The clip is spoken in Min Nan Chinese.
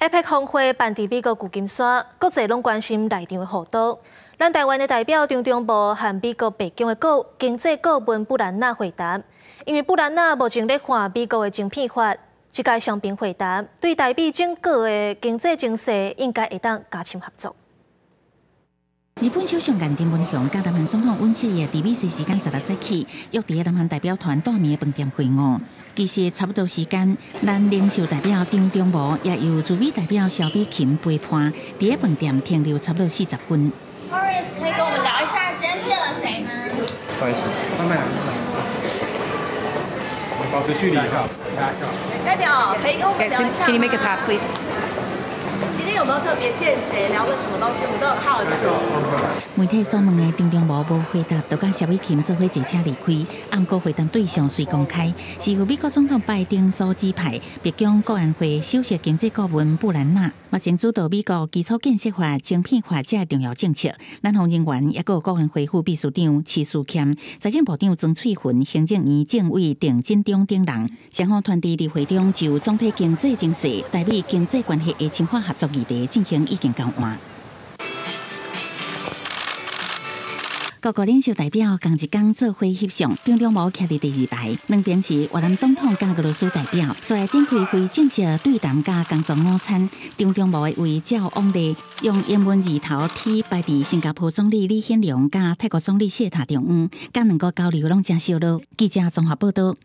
APEC 峰會辦佇美國舊金山，國際攏關心內場的報道。咱台灣的代表張忠謀和美國白宮的經濟顧問布蘭納會談，因為布蘭納目前咧看美國的晶片法，這屆雙邊會談對台美整個的經濟情勢應該會當加深合作。日本首相岸田文雄佮南韓總統尹錫悅佇美西時間十六早起，約佇南韓代表團蹛暝的飯店會晤。其實差不多時間，咱領袖代表張忠謀也由駐美代表蕭美琴陪伴，佇個飯店停留差不多40分。 Horace，可以跟我們聊一下今天見了誰嗎？不好意思，慢慢來，慢慢來，保持距離。代表可以跟我們聊一下。 Can you make a path, please? 今天有沒有特別見誰，聊了什麼東西？我們都很好奇。媒體所問的張忠謀無回答，就佮蕭美琴做伙坐車離開。毋過會談對象雖公開，是由美國總統拜登所指派，白宮國安會首席經濟顧問布蘭納，目前主導美國基礎建設法、晶片法這重要政策。南方人員抑閣有國安會副秘書長徐斯儉、財政部長莊翠雲、行政院政委鄭進中等人，雙方團隊佇會中就總體經濟情勢、台美經濟關係的深化合作議題進行意見交換。各國領袖代表仝一工做伙翕相，張忠謀徛佇第二排，兩邊是越南總統佮俄羅斯代表，紲來展開非正式對談佮工作午餐。張忠謀的位照往例，用英文字頭 T 排佇新加坡總理李顯龍佮泰國總理謝塔中央，佮兩國交流攏誠燒熱。記者綜合報道。